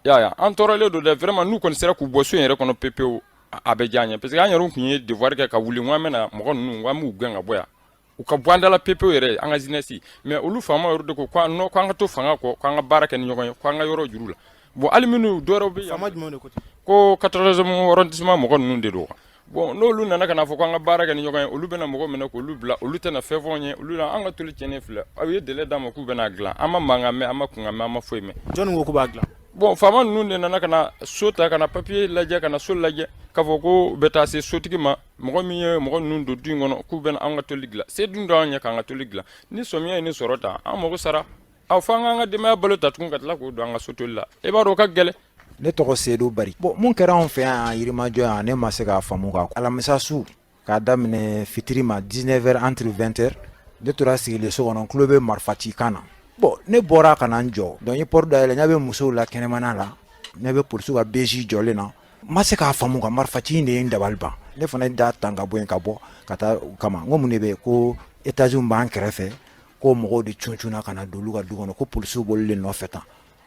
y'a ye an tɔɔrɔlen don dɛ vraiment n'u kɔni sera k'u bɔ so in yɛrɛ kɔnɔ pepewu a bɛ diya an ye parce que an yɛrɛ tun ye devoir kɛ ka wuli n ko an bɛna mɔgɔ ninnu ko an b'u gɛn ka bɔ yan u ka bɔ an da la pepewu yɛrɛ an ka jeunesse mais olu faama yɛrɛ de ko ko non ko an ka to fanga kɔ ko an ka baara kɛ ni ɲɔgɔn ye ko an ka yɔrɔ juru la bon hali minnu dɔwɛrɛw bɛ yan faama jumɛn de ko ten ko 14e arrondissement mɔgɔ ninnu de don bon n'olu nana ka n'a fɔ ko an ka baara kɛ ni ɲɔgɔn ye olu bɛna mɔgɔ minɛ k'olu bila olu tɛna fɛn fɔ an ye olu la an ka toli tiɲɛnen filɛ aw ye délai d'an ma k'u bɛna dilan an ma mankan mɛn an ma kunkan mɛn an ma foyi mɛn jɔnni ko k'u b'a dilan bon faama ninnu de nana ka na so ta ka na papier lajɛ ka na so lajɛ k'a fɔ ko u bɛ taa se sotigi ma mɔgɔ min ye mɔgɔ ninnu don du in kɔnɔ k'u bɛna an ka toli dilan se dun t'anw ye k'an ka toli dilan ni sɔmiya ye ni sɔrɔ ta an mago sara aw fo an k'an ka denbaya balo ta tugun ka tila k'o don an ka so toli la i b'a dɔn o ka gɛlɛn ne tɔgɔ sedu bari bon mun kɛra anw fɛ yan yirimajɔ yan ne ma se k'a faamu ka alamisa su k'a daminɛ fitiri ma 19 heures entre 20 heures ne tora sigilen so kɔnɔ tulo bɛ marifa ci kan na bon ne bɔra ka na n jɔ donc n ye porte dayɛlɛ ɲɛ bɛ musow la kɛnɛmana la ne bɛ polisiw ka BJ jɔlen na n ma se k'a faamu ka marifa ci in de ye n dabali ban ne fana da tan ka bɔ yen ka bɔ ka taa u kama n ko mun de bɛ yen ko étage b'an kɛrɛfɛ ko mɔgɔw de cuncunna ka na don olu ka du kɔnɔ ko polisiw b'olu de nɔfɛ tan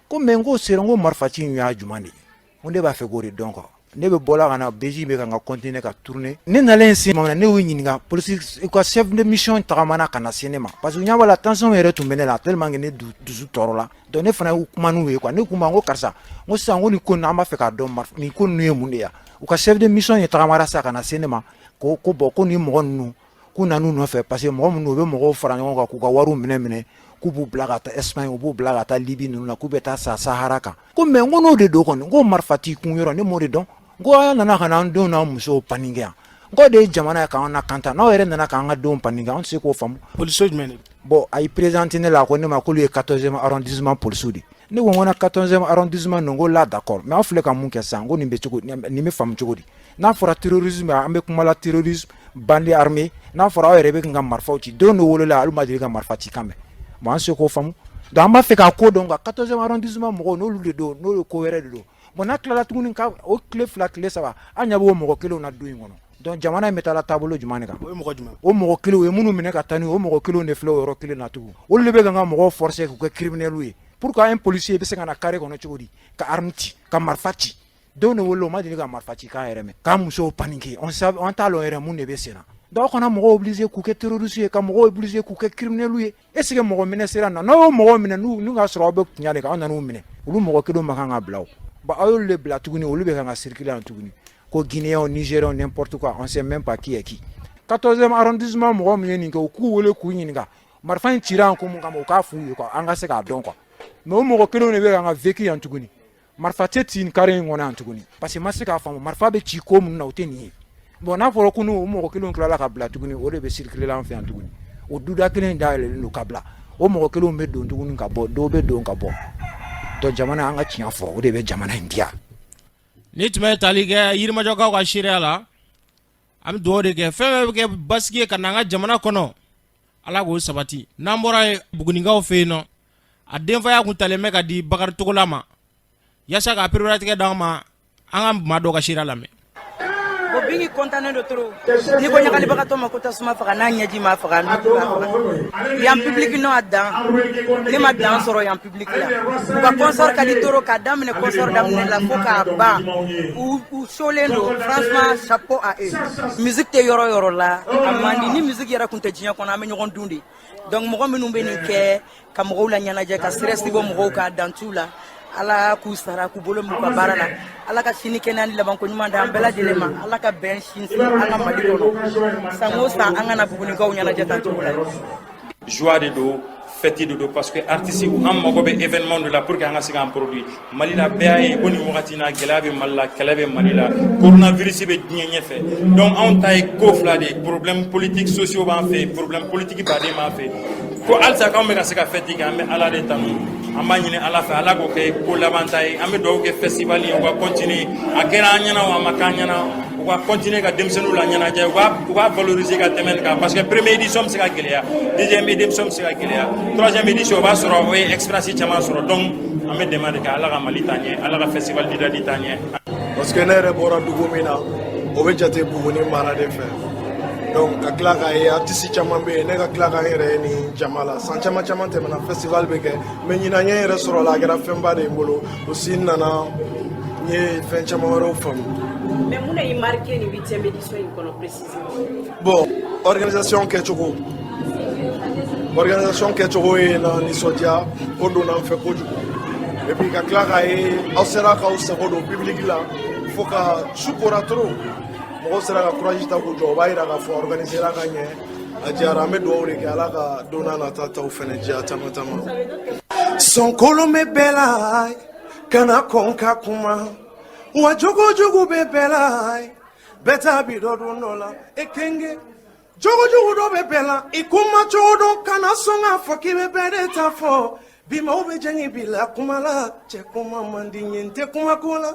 ko mais n ko sera n ko marifa ci in y'a jumɛn de ye n ko ne b'a fɛ k'o de dɔn quoi. Ne bɛ bɔla ka na, BJ bɛ kan ka continuer ka tourner. Ne nalen se ma, ne y'u ɲininka, polisi u ka chef de mission tagamana ka na se ne ma, parce que ɲɛ b'a la, tension yɛrɛ tun bɛ ne la tellement que ne dusu tɔɔrɔ la. Donc ne fana y'u kuma n'u ye quoi. Ne k'u ma ko karisa, n ko sisan, ko nin ko ninnu, an b'a fɛ k'a dɔn nin ko ninnu ye mun de ye. U ka chef de mission ye tagamara sa ka na se ne ma ko bon, ko nin mɔgɔ ninnu, k'u nan'u nɔfɛ parce que mɔgɔ minnu, u bɛ mɔgɔw fara ɲɔgɔn kan k'u ka wariw minɛ minɛ, k'u b'u bila ka taa Espagne, u b'u bila ka taa Libye ninnu na, k'u bɛ taa sa Sahara kan. Ko mais n ko n'o de don kɔni, n ko marifa t'i kun yɔrɔ, ne m'o de dɔn. N ko an nana ka na an denw n'an musow paniquer yan, n ko de ye jamana ye k'an na kanta, n'aw yɛrɛ nana k'an ka denw paniquer, an tɛ se k'o faamu. Polisiw jumɛn de? Bon, a y'i présenté ne la, a ko ne ma k'olu ye 14e arrondissement polisiw de. Ne ko n ko na 14e arrondissement ninnu, ko la d'accord, mais aw filɛ ka mun kɛ sisan? N ko nin bɛ cogo, nin bɛ faamu cogo di? N'a fɔra terrorisme, an bɛ kuma la terrorisme, bande armée. N'a fɔra aw yɛrɛ bɛ ka marifaw ci, don dɔ wolola olu ma deli ka marifa ci kan mɛn. Bon, an se k'o faamu. Donc an b'a fɛ k'a ko dɔn ka 14e arrondissement mɔgɔw, n'olu de don, n'o ye ko wɛrɛ de don. Bon, n'a tilala tuguni ka o tile 2, tile 3, an ɲɛ b'o mɔgɔ kelenw na du in kɔnɔ. Donc jamana in bɛ taa taabolo jumɛn de kan? O ye mɔgɔ jumɛn? O mɔgɔ kelenw ye minnu minɛ ka taa n'u ye, o mɔgɔ kelenw de filɛ o yɔrɔ kelen na tugun. Olu de bɛ ka n ka mɔgɔw forcer k'u kɛ criminels ye. Pourquoi un policier bɛ se ka na carré kɔnɔ cogo di ka arme ci, ka marifa ci? Denw de wolola, u ma deli ka marifa ci kan yɛrɛ mɛn, k'an musow paniquer. On sait, an t'a lɔn yɛrɛ mun de bɛ sen na. Donc aw kana mɔgɔw obligé k'u kɛ terroriste ye, ka mɔgɔw obligé k'u kɛ criminels ye. Est ce que mɔgɔ minɛ sera na, n'aw y'o mɔgɔw minɛ, n'u ka sɔrɔ aw bɛ tiɲɛ de kan, aw nan'u minɛ, olu mɔgɔ kelenw ma kan ka bila o. Bon, aw y'olu de bila tuguni, olu bɛ kan ka circuler yan tuguni ko Guinéens, Nigériens, n'importe quoi, on sait même pas qui est qui. 14e arrondissement mɔgɔ min ye nin kɛ, u k'u wele k'u ɲininka marifa in cira an ko mun kama, u k'a f'u ye quoi, an ka se k'a dɔn quoi. Mais o mɔgɔ kelenw de bɛ k'an ka vécu yan tuguni. Marifa tɛ ci nin carré in kɔnɔ yan tuguni, parce que ma se k'a faamu marifa bɛ ci ko mun na, o tɛ nin ye. Bon, n'a fɔra ko n'o mɔgɔ kelenw tilala ka bila tuguni, o de bɛ circuler an fɛ yan tuguni. O duda kelen dayɛlɛlen don ka bila, o mɔgɔ kelenw bɛ don tuguni ka bɔ, dɔw bɛ don ka bɔ. Donc jamana, an ka tiɲɛ fɔ, o de bɛ jamana in diya. Ni tun bɛ tali kɛ Yirimajɔkaw ka seereya la, an bɛ dugawu de kɛ, fɛn fɛn bɛ kɛ basigi ye ka na an ka jamana kɔnɔ, Ala k'o sabati. N'an bɔra yen, Bugunikaw fɛ yen nɔ, a denfaya kun talen bɛ ka di Bakari Togola ma yaasa k'a pereperelatigɛ d'an ma. An ka maa dɔ ka seereya lamɛn. Bon, Bingi kɔntannen don trop. N'i ko ɲagalibagatɔ ma ko tasuma faga, n'a ɲɛji ma faga, nugu b'a faga. Yan public nɔ a dan, ne ma dan sɔrɔ yan public la. U ka concert ka di trop, k'a daminɛ concert daminɛ la fo k'a ban, u solen don. Franchement, chapeau à eux. Musique tɛ yɔrɔ yɔrɔ la, a man di. Ni musique yɛrɛ kun tɛ diɲɛ kɔnɔ, an bɛ ɲɔgɔn dun de. Donc mɔgɔ minnu bɛ nin kɛ ka mɔgɔw la ɲɛnajɛ, ka stress bɔ mɔgɔw kan, dan t'u la. Ala k'u sara, k'u bolo m'u ka baara la. Ala ka sini kɛnɛya ni labanko ɲuman d'an bɛɛ lajɛlen ma. Ala ka bɛn sinsin an ka Mali kɔnɔ. San o san, an ka na Bugunikaw ɲɛnajɛ tan cogo la. Joie de don, fête de don, parce que artiste, an mago bɛ événement de la pour que an ka se k'an produire Mali la. Bɛɛ y'a ye ko nin wagati in na, gɛlɛya bɛ Mali la, kɛlɛ bɛ Mali la, coronavirus bɛ diɲɛ ɲɛfɛ. Donc anw ta ye ko fila de ye: problème politique sociaux b'an fɛ yen, problème politique baden b'an fɛ yen. Ko halisa k'anw bɛ ka se ka fête kɛ, an bɛ Ala de tanu, an b'a ɲini Ala fɛ, Ala k'o kɛ ko laban ta ye. An bɛ dugawu kɛ festival ye, u ka continuer. A kɛra an ɲɛna o, a ma k'an ɲɛna, u ka continuer ka denmisɛnninw la ɲɛnajɛ, u ka valoriser ka tɛmɛ nin kan, parce que première édition bɛ se ka gɛlɛya, deuxième édition bɛ se ka gɛlɛya, troisième édition, o b'a sɔrɔ o ye expérience caman sɔrɔ. Donc an bɛ dɛmɛ de kɛ. Ala ka Mali taa ɲɛ, Ala ka festival du Dadi taa ɲɛ. Parce que ne yɛrɛ bɔra dugu min na, o bɛ jate Buguni mara de fɛ. Donc ka tila k'a ye artiste caman bɛ yen, ne ka tila k'an yɛrɛ ye nin jama la. San caman caman tɛmɛna, festival bɛ kɛ, mais ɲinan n ye n yɛrɛ sɔrɔ la, a kɛra fɛnba de ye n bolo. Aussi n nana, n ye fɛn caman wɛrɛw faamu. Mais mun de y'i marqué nin huitième édition in kɔnɔ précisément? Bon, organisation kɛcogo ye na nisɔndiya o donna n fɛ kojugu. Et puis ka tila k'a ye aw sera k'aw sago don public la fo ka su kora trop, mɔgɔw sera ka courage ta k'u jɔ, o b'a yira k'a fɔ organisera ka ɲɛ, a diyara. An bɛ dugawu de kɛ, Ala ka don n'a nata taw fɛnɛ diya caman caman. Sɔnkolon bɛ bɛɛ la, kana kɔn ka kuma wa, jogojugu bɛ bɛɛ la, bɛɛ ta bi dɔ don dɔ la. E kenge jogojugu dɔ bɛ bɛɛ la, i kuma cogo dɔn, kana sɔn k'a fɔ k'i bɛ bɛɛ de ta fɔ. Bi maaw bɛ jɛngɛ bi la kuma la, cɛ kuma man di n ye, n tɛ kuma ko la.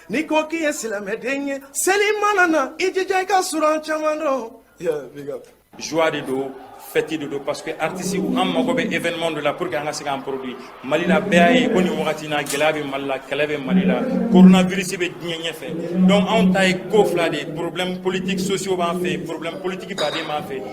N'i ko k'i ye silamɛden ye, seli mana na, i jija i ka suran caman dɔn. Yeah, big up. Joie de don, fête de don, parce que artiste, an mago bɛ événement de la pour que an ka se k'an produire Mali la. Bɛɛ y'a ye ko nin wagati in na, gɛlɛya bɛ Mali la, kɛlɛ bɛ Mali la, coronavirus bɛ diɲɛ ɲɛfɛ. Donc anw ta ye ko fila de ye: problème politique sociaux b'an fɛ yen, problème politique baden b'an fɛ yen.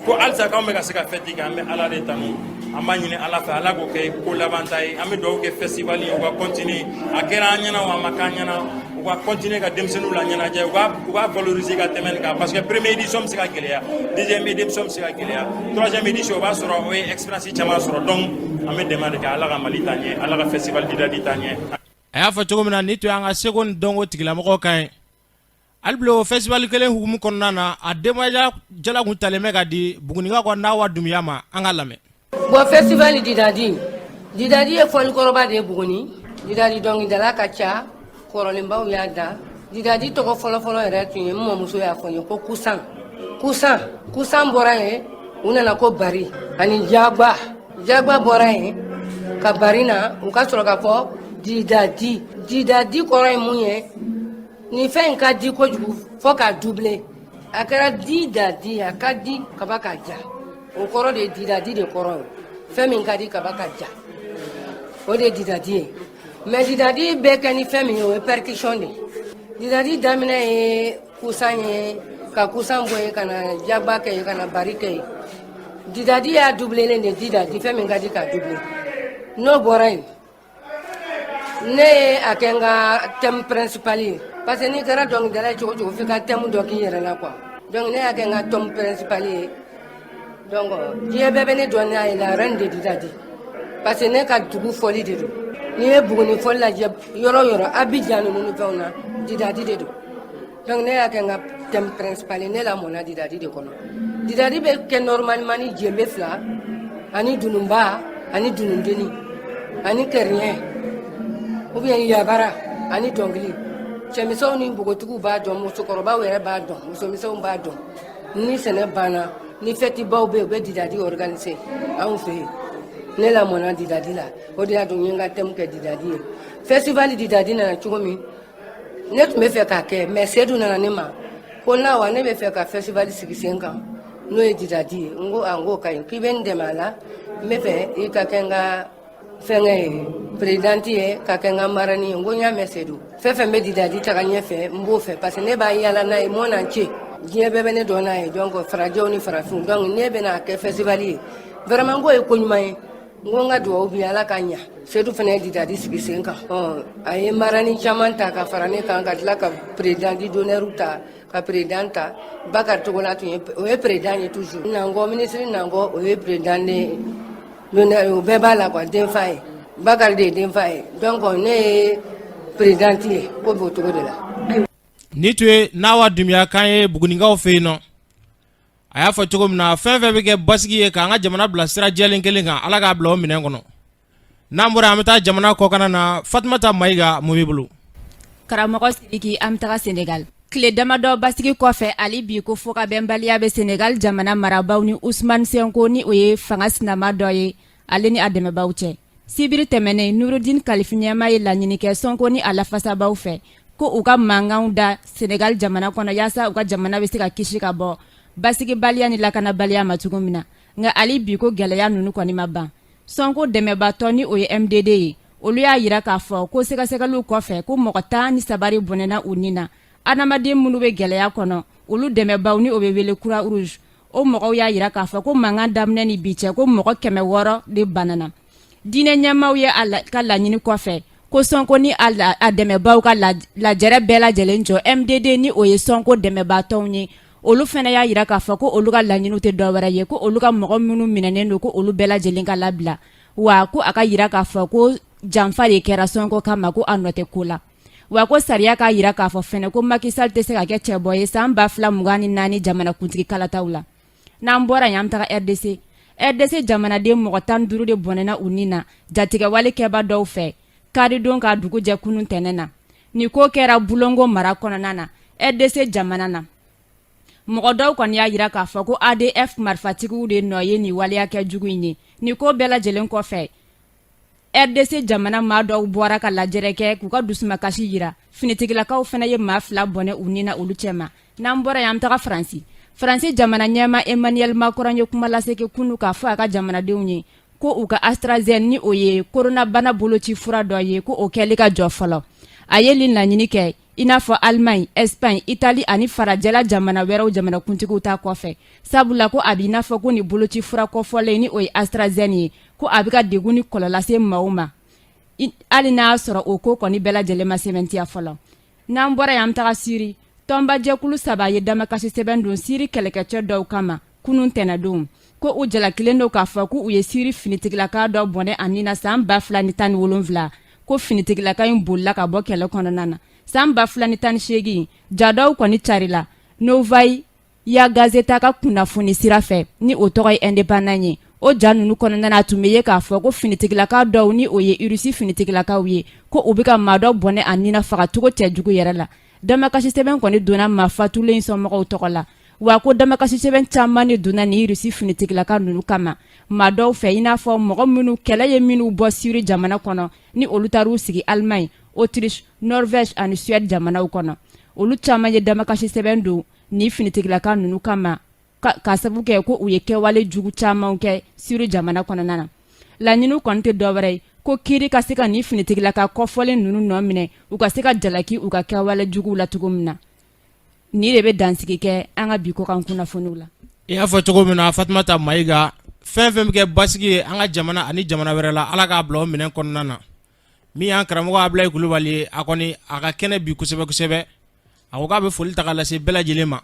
Ko halisa k'anw bɛ ka se ka fête kɛ, an bɛ Ala de tanu, an b'a ɲini Ala fɛ, Ala k'o kɛ ko laban ta ye. An bɛ dugawu kɛ festival ye, u ka continuer. A kɛra an ɲɛna o, a ma k'an ɲɛna, u u ka continuer ka denmisɛnninw laɲɛnajɛ, u ka valoriser ka tɛmɛ nin kan, parce que première édition bɛ se ka gɛlɛya, deuxième édition bɛ se ka gɛlɛya, troisième édition, o b'a sɔrɔ o ye expérience caman sɔrɔ. Donc an bɛ dɛmɛ de kɛ. Ala ka Mali taa ɲɛ, Ala ka festival Didadi taa ɲɛ. A y'a fɔ cogo min na, ni to y'an ka seko ni dɔnko tigilamɔgɔw kan ye. Hali bi, o festival kelen hukumu kɔnɔna na, a denbaya jala kun talen bɛ ka di Buguninka ka Nawa Dunbiya ma. An ka lamɛn. Bon, festival Didadi, Didadi ye fɔlikɔrɔba de ye Buguni. Didadi dɔnkilidala ka ca, kɔrɔlenbaw y'a da. Didadi tɔgɔ fɔlɔfɔlɔ yɛrɛ tun ye, n mɔmuso y'a fɔ n ye ko kusan kusan. Kusan bɔra yen, u nana ko bari ani jagba. Jagba bɔra yen ka bari na, u ka sɔrɔ ka fɔ didadi. Didadi kɔrɔ ye mun ye? Nin fɛn in ka di kojugu fo k'a doubler. A kɛra di da di, a ka di kaba ka ja. O kɔrɔ de ye didadi de kɔrɔ ye. Fɛn min ka di kaba ka ja, o de ye didadi ye. Mais didadi bɛ kɛ ni fɛn min ye, o ye percussion de ye. Didadi daminɛ ye kusan ye, ka kusan bɔ yen ka na jagba kɛ yen, ka na bari kɛ yen. Didadi y'a doublelen de, didadi, fɛn min ka di k'a doubler. N'o bɔra yen, ne ye a kɛ n ka thème principal ye, parce que n'i kɛra dɔnkilidala ye cogo cogo, f'i ka thème dɔ k'i yɛrɛ la quoi. Donc ne y'a kɛ n ka thème principal ye. Donc diɲɛ bɛɛ bɛ ne dɔn n'a ye, la reine de Didadi, parce que ne ka dugu fɔli de don. N'i ye Buguni fɔli lajɛ yɔrɔ o yɔrɔ, Abidjan ninnu ni fɛnw na, Didadi de don. Donc ne y'a kɛ n ka thème principal ye. Ne lamɔna Didadi de kɔnɔ. Didadi bɛ kɛ normalement ni jenbe fila ani dununba ani dunundenni ani kɛriɲɛ ou bien yabara ani dɔnkili. Cɛmisɛnw ni npogotigiw b'a dɔn, musokɔrɔbaw yɛrɛ b'a dɔn, musomisɛnw b'a dɔn. Ni sɛnɛ banna, ni fɛtibaw bɛ yen, u bɛ didadi organiser anw fɛ yen. Ne lamɔna didadi la, o de y'a to n ye n ka thème kɛ didadi ye. Festival Didadi nana cogo min, ne tun bɛ fɛ k'a kɛ, mais Sedu nana ne ma ko na wa, ne bɛ fɛ ka festival sigi sen kan, n'o ye didadi ye. N ko a, n k'o ka ɲi, k'i bɛ n dɛmɛ a la. N bɛ fɛ i ka kɛ n ka fɛnkɛ ye, présidente ye, ka kɛ n ka marraine ye. N ko n y'a mɛn Sedu, fɛn fɛn bɛ didadi taga ɲɛfɛ, n b'o fɛ, parce que ne b'a yala n'a ye monde entier, diɲɛ bɛɛ bɛ ne dɔn n'a ye, donc farajɛw ni farafinw. Donc ne bɛna kɛ festival ye vraiment, n k'o ye ko ɲuman ye. N ko n ka dugawu bi Ala ka ɲa. Sedu fana ye didadi sigi sen kan. A ye marraine caman ta ka fara ne kan, ka tila ka président d'honneur ta, ka président ta. Bakari Togola tun ye, o ye président ye toujours. Nankɔ, ministre Nankɔ, o ye président de d'honneur, o bɛɛ b'a la quoi. Denfa ye Bakari de ye, denfa ye. Donc ne ye présidente ye, ko b'o cogo de la. Ni tun ye Nawa Dunbiya kan ye Bugunikaw fɛ yen nɔ. A y'a fɔ cogo min na, fɛn fɛn bɛ kɛ basigi ye k'an ka jamana bila sira jɛlen kelen kan, Ala k'a bila o minɛn kɔnɔ. N'an bɔra, an bɛ taa jamana kɔkan na. Fatumata Mayiga, mun b'i bolo? Karamɔgɔ Sidiki, an bɛ taga Senegal. Tile damadɔ basigi kɔfɛ, hali bi ko fɔkabɛnbaliya bɛ Senegal jamana marabaaw ni Usumani Sonko, ni o ye fanga sinama dɔ ye, ale ni a dɛmɛbaaw cɛ. Sibiri tɛmɛnen, Nurudin Kalifi ɲɛma ye laɲini kɛ Sonko ni a lafasabaw fɛ ko u ka mankanw da Senegal jamana kɔnɔ, yaasa u ka jamana bɛ se ka kisi ka bɔ basigibaliya ni lakanabaliya ma cogo min na. Nka hali bi ko gɛlɛya ninnu kɔni ma ban. Sonko dɛmɛbatɔ, ni o ye MDD ye, olu y'a yira k'a fɔ ko sɛgɛsɛgɛliw kɔfɛ, ko mɔgɔ 13 bɔnɛna u ni na. Adamaden minnu bɛ gɛlɛya kɔnɔ, olu dɛmɛbaw, ni o bɛ wele Croix Rouge, o mɔgɔw y'a yira k'a fɔ ko mankan daminɛ ni bi cɛ, ko mɔgɔ 600 de banana. Diinɛ ɲɛmaaw ye a ka laɲini kɔfɛ ko Sonko ni a dɛmɛbaw ka lajɛrɛ bɛɛ lajɛlen jɔ. MDD, ni o ye Sonko dɛmɛbatɔnw ye, olu fana y'a yira k'a fɔ ko olu ka laɲiniw tɛ dɔwɛrɛ ye, ko olu ka mɔgɔ minnu minɛnen don, ko olu bɛɛ lajɛlen ka labila, wa ko a ka yira k'a fɔ ko janfa de kɛra Sonko kama, ko a nɔ tɛ ko la, wa ko sariya k'a yira k'a fɔ fɛnɛ ko Macky Sall tɛ se ka kɛ cɛbɔ ye san 2024 jamanakuntigi kalataw la. N'an bɔra yen, an bɛ taga RDC. RDC jamanaden mɔgɔ 15 de bɔnɛna u ni na jatigɛwale kɛba dɔw fɛ karidon ka dugu jɛ kunun tɛnɛ na. Nin ko kɛra Bulongo mara kɔnɔna na, RDC jamana na. Mɔgɔ dɔw kɔni y'a yira k'a fɔ ko ADF marifatigiw de nɔ ye nin waleya kɛ jugu in ye. Nin ko bɛɛ lajɛlen kɔfɛ, RDC jamana maa dɔw bɔra ka lajɛrɛ kɛ k'u ka dusumakasi yira. Finitigilakaw fana ye maa fila bɔnɛ u ni na olu cɛma. N'an bɔra yen, an bɛ taga Faransi. Faransi jamana ɲɛma Emmanuel Macron ye kuma lase kɛ kunu k'a fɔ a ka jamanadenw ye ko u ka AstraZeneca, ni o ye koronabana boloci fura dɔ ye, ko o kɛli ka jɔ fɔlɔ. A ye nin laɲini kɛ i n'a fɔ Allemagne, Espagne, Italie ani farajɛla jamana wɛrɛw jamanakuntigiw ta kɔfɛ, sabula ko a b'i n'a fɔ ko nin boloci fura kɔfɔlen, ni o ye AstraZeneca ye, ko a bɛ ka degun ni kɔlɔlɔ lase maaw ma, hali n'a y'a sɔrɔ o ko kɔni bɛɛ lajɛlen ma sɛmɛntiya fɔlɔ. N'an bɔra yan, an bɛ taga Siri. Tɔnbajɛkulu saba ye damakasi sɛbɛn don Siri kɛlɛkɛcɛ dɔw kama kunun tɛnɛdon, ko u jalakilen don k'a fɔ k'u ye Siri finitigilaka dɔ bɔnɛ a ni na san 2017, ko finitigilaka in bolila ka bɔ kɛlɛ kɔnɔna na. San 2018, ja dɔw kɔni carila Novaya Gazeta ka kunnafoni sira fɛ, ni o tɔgɔ ye Indépendant ye. O ja ninnu kɔnɔna na, a tun bɛ ye k'a fɔ ko finitigilaka dɔw, ni o ye Irisi finitigilakaw ye, ko u bɛ ka maa dɔ bɔnɛ a ni na fagacogo cɛjugu yɛrɛ la. Damakasi sɛbɛn kɔni donna maa fatulen in somɔgɔw tɔgɔ la, wa ko damakasi sɛbɛn caman de donna ni Irisi finitigilaka ninnu kama maa dɔw fɛ, i n'a fɔ mɔgɔ minnu kɛlɛ ye minnu bɔ Siri jamana kɔnɔ, ni olu taar'u sigi Allemagne, Autriche, Norvège ani Suède jamanaw kɔnɔ. Olu caman ye damakasi sɛbɛn don ni finitigilaka ninnu kama ka sabu kɛ ko u ye kɛwale jugu caman kɛ Siri jamana kɔnɔna na. Laɲini kɔni tɛ dɔwɛrɛ ye ko kiiri ka se ka nin finitigilaka kɔfɔlen ninnu nɔ minɛ, u ka se ka jalaki u ka kɛwale juguw la cogo min na. Nin de bɛ dansigi kɛ an ka bi kɔkan kunnafoniw la. I y'a fɔ cogo min na, Fatumata Mayiga, fɛn fɛn bɛ kɛ basigi ye an ka jamana ani jamana wɛrɛ la, Ala k'a bila o minɛn kɔnɔna na. Min y'an karamɔgɔ Abulayi Kulubali ye, a kɔni a ka kɛnɛ bi kosɛbɛ kosɛbɛ. A ko k'a bɛ foli ta k'a lase bɛɛ lajɛlen ma.